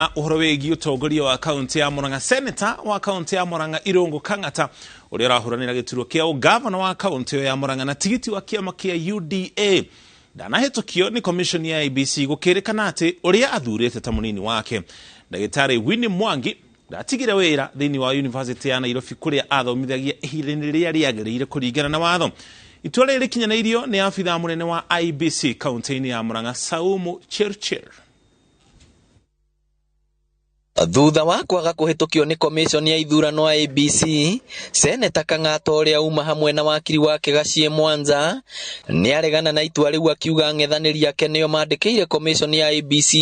Ũhoro wĩgiĩ ũtongoria wa kaunti ya Murang'a, Senator wa kaunti ya Murang'a Irungu Kang'ata ũrĩa ũrahũranĩra gĩturwa kĩa ũgavana wa kaunti ĩyo ya Murang'a na tigiti wa kĩama kĩa UDA ndanahĩtũkio nĩ commission ya IEBC, gũkĩrĩkana atĩ ũrĩa athurĩte ta mũnini wake Ndagĩtarĩ Winnie Mwangi ndatigire wĩra thĩinĩ wa University ya Nairobi kũrĩa athomithagia ihinda-inĩ rĩrĩa rĩagĩrĩire kũringana na watho. Itua rĩrĩ rĩkinyanĩirio nĩ abithaa mũnene wa IEBC kaunti-inĩ ya Murang'a, Saumu Chirchir. Thutha wa kwaga kũhĩtũkio nĩ commission ya ithurano IEBC, Seneta Kang'ata ũrĩa uma hamwe na wakiri wake Gachie Mwanza nĩaregana na itua rĩu, akiuga ang'ethanĩri ake nĩo mandĩkĩire commission ya IEBC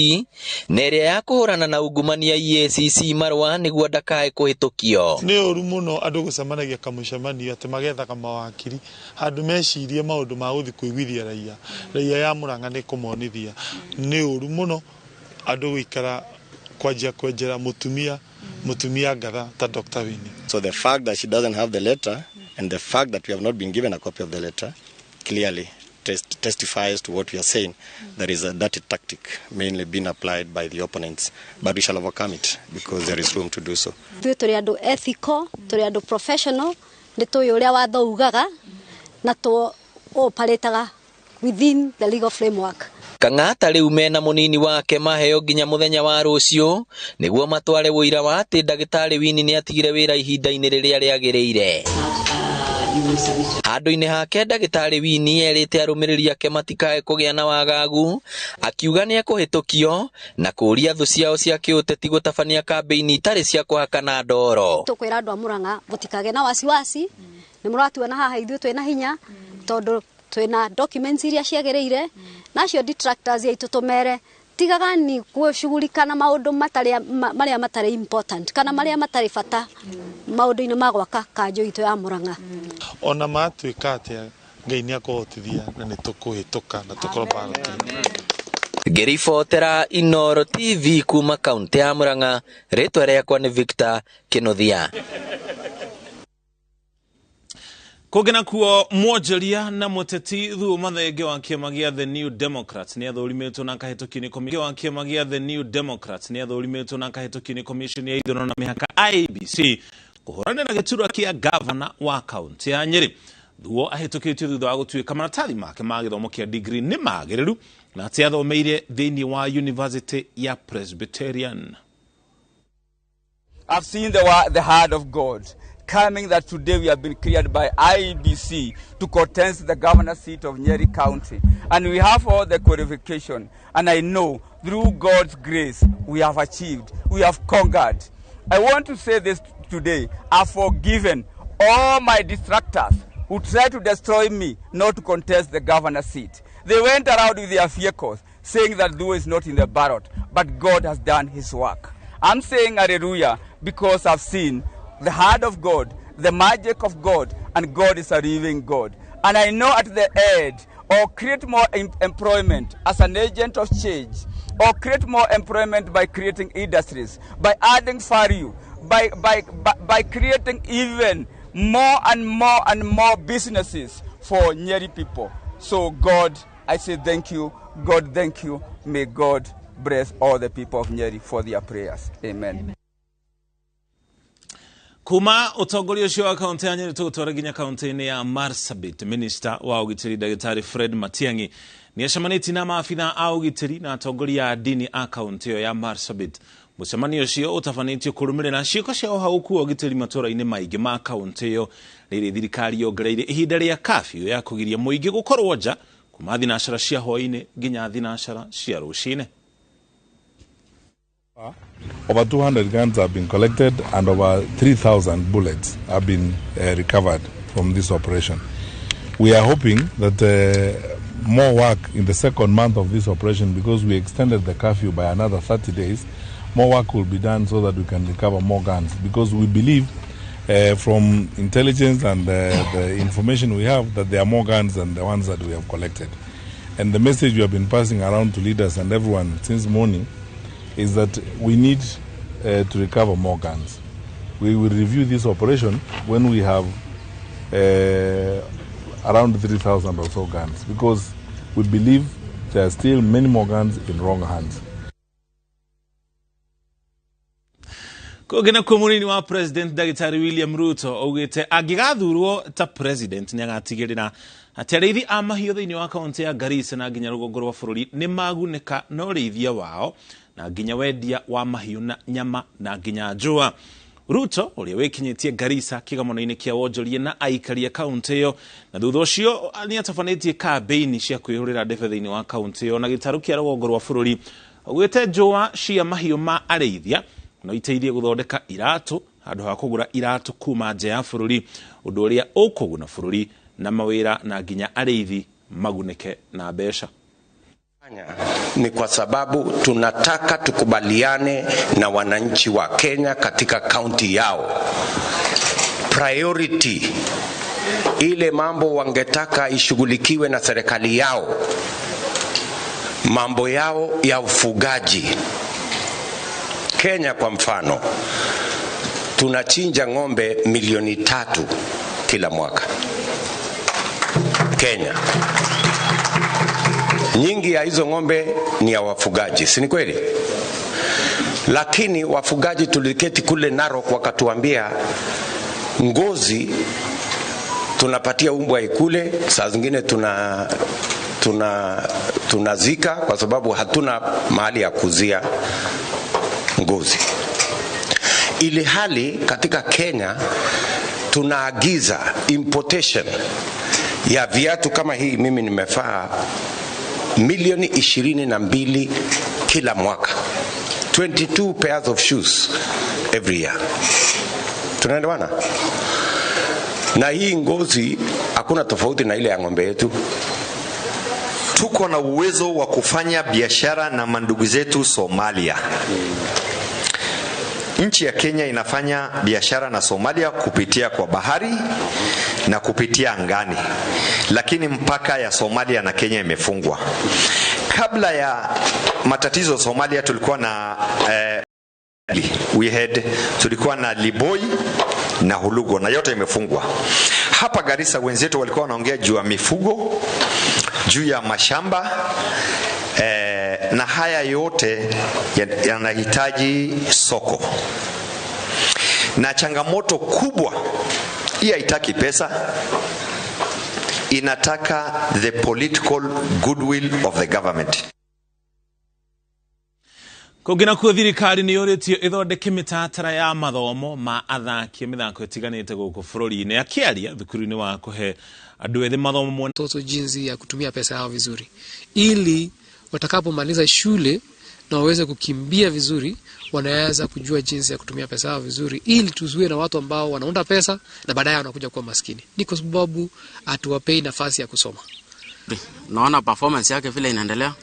na ĩrĩa ya kũhũrana na ungumania EACC marũa nĩguo ndakae kũhĩtũkio. Nĩ ũru mũno andũ gũcemanagia kamũcemanio atĩ magethaga mawakiri handũ mecirie maũndũ ma gũthiĩ kũiguithia raia. Raia ya Murang'a nĩ kũmonithia. Nĩ ũru mũno andũ gũikara kwanjia kwenjera mũtumia ngatha ta Dr. Winnie. So the fact that she doesn't have the letter and the fact that we have not been given a copy of the letter clearly testifies to what we are saying. There is a dirty tactic mainly being applied by the opponents, but we shall overcome it because there is room to do so. Ithuĩ tũrĩ andũ ethical, tũrĩ andũ professional, nĩ tũĩ ũrĩa watho ugaga na tũ operataga within the legal framework. Kang'ata rĩu mena mũnini wake maheo nginya mũthenya wa rũciũ nĩguo matware ũira wa atĩ ndagĩtarĩ Winnie nĩatigire wĩra ihinda-inĩ rĩrĩa rĩagĩrĩire. Handũ-inĩ hake, ndagĩtarĩ Winnie erĩte arũmĩrĩri ake matikae kũgĩa na wagagu, akiuga nĩekũhĩtũkio na kũũria thũ ciao cia kĩũteti gũtabania kambĩini itarĩ cia kũhakana ndoro. Tũkwĩra andũ a Murang'a mũtikagĩe na wasiwasi, nĩ mũratuona haha ithuĩ twĩna hinya tondũ twĩna documents iria ciagĩrĩire, nacio detractors aitũ tũmere tigaga ni gũcugurika na maũndũ matarĩ marĩa matarĩ important kana marĩa matarĩ bata maũndũ-inĩ ma gwaka kanjũ itũ ya Murang'a. Ona matuĩka atĩa, Ngai nĩ akũhotithia na nĩ tũkũhĩtũka na tũkorwo ballot-inĩ. Ngĩribotera Inooro TV kuma kaunti ya Murang'a, rĩtwa rĩakwa nĩ Victor Kinuthia. Kũngĩ nakuo, mwonjoria na mũteti Thuo Mathenge wa kĩama gĩa The New Democrats nĩ athũrimĩtwo na akahĩtũkio nĩ wa kĩama gĩa The New Democrats nĩ athũrimĩtwo na akahĩtũkio nĩ commission ya ithurano na mĩhaka IEBC kũhũranĩra gĩturwa kĩa gavana wa kaunti ya Nyĩrĩ. Thuo ahĩtũkĩtio thutha wa gũtuĩka maratathi make ma gĩthomo kĩa degree nĩ magĩrĩru na atĩ athomeire thĩinĩ wa University ya Presbyterian. I've seen the hand of God coming that today we have been cleared by IEBC to contest the governor's seat of Nyeri County. And we have all the qualification. And I know through God's grace we have achieved, we have conquered. I want to say this today. I've forgiven all my detractors who tried to destroy me not to contest the governor's seat. They went around with their vehicles saying that Thuo is not in the ballot, but God has done his work. I'm saying hallelujah because I've seen the hand of God, the magic of God, and God is a living God. And I know at the end, or create more employment as an agent of change, or create more employment by creating industries, by adding value, by creating even more and more and more businesses for Nyeri people. So God, I say thank you. God, thank you. May God bless all the people of Nyeri for their prayers. Amen. Amen. Kuma ũtongoria ũcio wa kaunti ya Nyeri tũgũtwara nginya kaunti-inĩ ya Marsabit. Minister wa ũgitĩri Ndagĩtarĩ Fred Matiang'i nĩ acemanĩtie na maabitha a ũgitĩri na atongoria a ndini a kaunti ĩyo ya Marsabit. Mũcemanio ũcio ũtabanĩtio kũrũmĩrĩra ciĩko cia ũhaũku wa ũgitĩri matũũra-inĩ maingĩ ma kaunti ĩyo, rĩrĩ thirikari yongereire ihinda rĩa kafyu ya kũgiria mũingĩ gũkorwo nja kuma thinacara cia hwaĩ-inĩ nginya thinacara cia rũcinĩ. Over 200 guns have been collected and over 3,000 bullets have been recovered from this operation. We are hoping that more work in the second month of this operation, because we extended the curfew by another 30 days, more work will be done so that we can recover more guns, because we believe from intelligence and the information we have that there are more guns than the ones that we have collected. And the message we have been passing around to leaders and everyone since morning is that we need to recover more guns. We will review this operation when we have around 3,000 or so guns, because we believe there are still many more guns in wrong hands. Kũngĩ nakuo mũnini wa president Ndagĩtarĩ William Ruto augĩte angĩgathurwo ta president nĩagatigĩrĩra atĩ arĩithi a mahiũ thĩinĩ wa kaũntĩ ya Garissa na nginya rũgongo rwa bũrũri nĩ magunĩka na ũrĩithia wao na nginya wendia wa mahiũ na nyama na nginya njũa. Ruto ũrĩa wĩkinyĩtie Garissa kĩgomano-inĩ kĩa wonjoria na aikari a kaũntĩ ĩyo na thutha ũcio nĩatabanĩtie kambĩini cia kwĩhũrĩra ndebe thĩinĩ wa kaũntĩ ĩyo na gĩtarũ kĩa rũgongo rwa bũrũri augĩte njũa cia mahiũ ma arĩithia no iteithie gũthondeka iratũ handũ ha kũgũra iratũ kuma nja ya bũrũri, ũndũ ũrĩa ũkũguna bũrũri na mawĩra na nginya arĩithi magunĩke na mbeca. Ni kwa sababu tunataka tukubaliane na wananchi wa Kenya katika kaunti yao. Priority ile mambo wangetaka ishughulikiwe na serikali yao, mambo yao ya ufugaji. Kenya kwa mfano, tunachinja ng'ombe 3 milioni kila mwaka. Kenya nyingi ya hizo ng'ombe ni ya wafugaji, si ni kweli? Lakini wafugaji tuliketi kule Narok wakatuambia ngozi tunapatia umbwa ikule, saa zingine tunazika kwa sababu hatuna mahali ya kuzia ngozi. Ili hali katika Kenya tunaagiza importation ya viatu kama hii mimi nimevaa 22 milioni kila mwaka, 22 pairs of shoes every year. Tunaelewana? Na hii ngozi hakuna tofauti na ile ya ng'ombe yetu. Tuko na uwezo wa kufanya biashara na mandugu zetu Somalia. Nchi ya Kenya inafanya biashara na Somalia kupitia kwa bahari na kupitia angani, lakini mpaka ya Somalia na Kenya imefungwa. Kabla ya matatizo Somalia tulikuwa na we had tulikuwa na Liboi na Hulugo na yote imefungwa. Hapa Garissa wenzetu walikuwa wanaongea juu ya mifugo, juu ya mashamba na haya yote yanahitaji soko, na changamoto kubwa hii haitaki pesa, inataka the political goodwill of the government. Kũngĩ nakuo thirikari nĩ yũrĩtio ĩthondeke mĩtaratara ya mathomo ma athaki a mĩthako ĩtiganĩte gũkũ bũrũri-inĩ. Akĩaria thukuru-inĩ wa kũhe andũ ethĩ mathomo mwena watoto jinsi ya kutumia pesa yao vizuri, ili watakapomaliza shule na waweze kukimbia vizuri, wanaweza kujua jinsi ya kutumia pesa yao vizuri, ili tuzuie na watu ambao wanaunda pesa na baadaye wanakuja kuwa maskini. Ni kwa sababu hatuwapei nafasi ya kusoma. Naona performance yake vile inaendelea,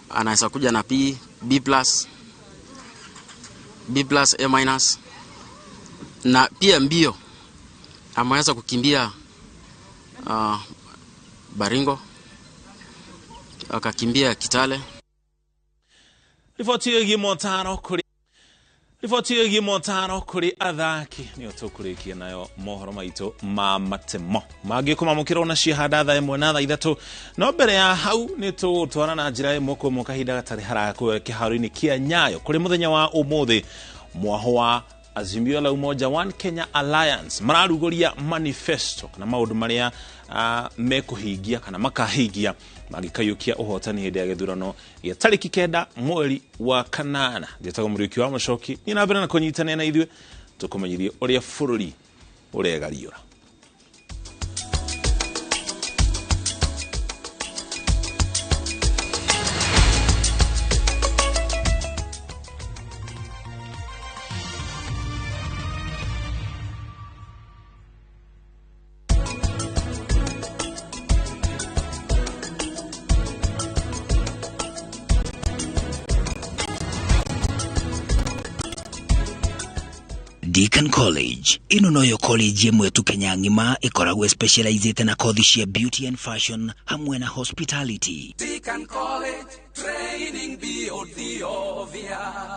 anaweza kuja na B, B plus, B plus, A minus, na pia mbio ameweza kukimbia Baringo, akakimbia Kitale. Riboti ĩgiĩ motaro kũrĩ athaki nĩyo tũkũrĩkia nayo mohoro maitũ ma matemo mangĩ kũmamũkĩra ona ciahanda 1:00 na 3:00. No mbere ya hau nĩ tũgũtwara na njĩra ĩmwe kwa ĩmwe kahinda gatarĩ haraya kũrĩa kĩharo-inĩ kĩa Nyayo kũrĩ mũthenya wa ũmũthĩ mwaho wa Azimio la Umoja One Kenya Alliance mararugũria manifesto kana maũndũ marĩa mekũhingia kana makahingia mangĩkaiyũkia ũhotani hĩndĩ ya gĩthurano gĩa tarĩki 9 mweri wa 8. Njĩtagwo Mũriũki wa Mũcoki, niĩ na mbere na kũnyitanĩra na ithuĩ tũkũmenyithie ũrĩa bũrũri ũregariũra. Deacon College ĩno noyo college ĩmwe tu Kenya ng'ima ĩkoragwo specializĩte na kothi cia beauty and fashion hamwe na hospitality. Deacon College, training beyond the obvious.